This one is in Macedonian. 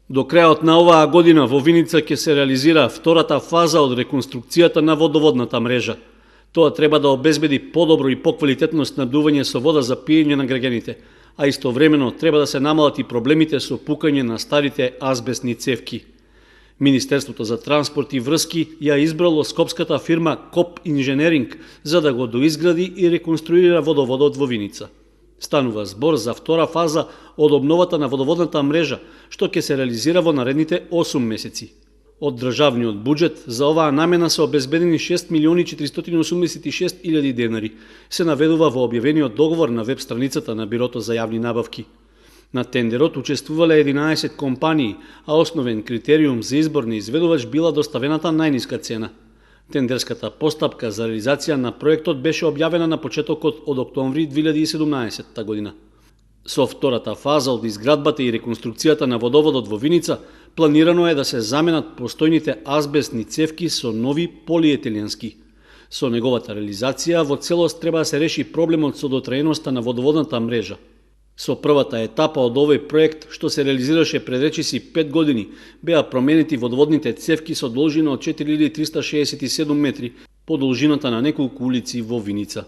До крајот на оваа година во Виница ќе се реализира втората фаза од реконструкцијата на водоводната мрежа. Тоа треба да обезбеди подобро и поквалитетно снабдување со вода за пиење на граѓаните, а истовремено треба да се намалат и проблемите со пукање на старите азбестни цевки. Министерството за транспорт и врски ја избрало скопската фирма КОП Инженеринг за да го доизгради и реконструира водоводот во Виница. Станува збор за втора фаза од обновата на водоводната мрежа, што ќе се реализира во наредните 8 месеци. Од државниот буџет за оваа намена се обезбедени 6.486.000 денари, се наведува во објавениот договор на веб страницата на Бирото за јавни набавки. На тендерот учествувале 11 компании, а основен критериум за избор на изведувач била доставената најниска цена. Тендерската постапка за реализација на проектот беше објавена на почетокот од октомври 2017 година. Со втората фаза од изградбата и реконструкцијата на водоводот во Виница, планирано е да се заменат постојните азбестни цевки со нови полиетиленски. Со неговата реализација во целост треба да се реши проблемот со дотраеноста на водоводната мрежа. Со првата етапа од овој проект, што се реализираше пред речиси 5 години, беа променети водоводните цевки со должина од 4367 метри по должината на неколку улици во Виница.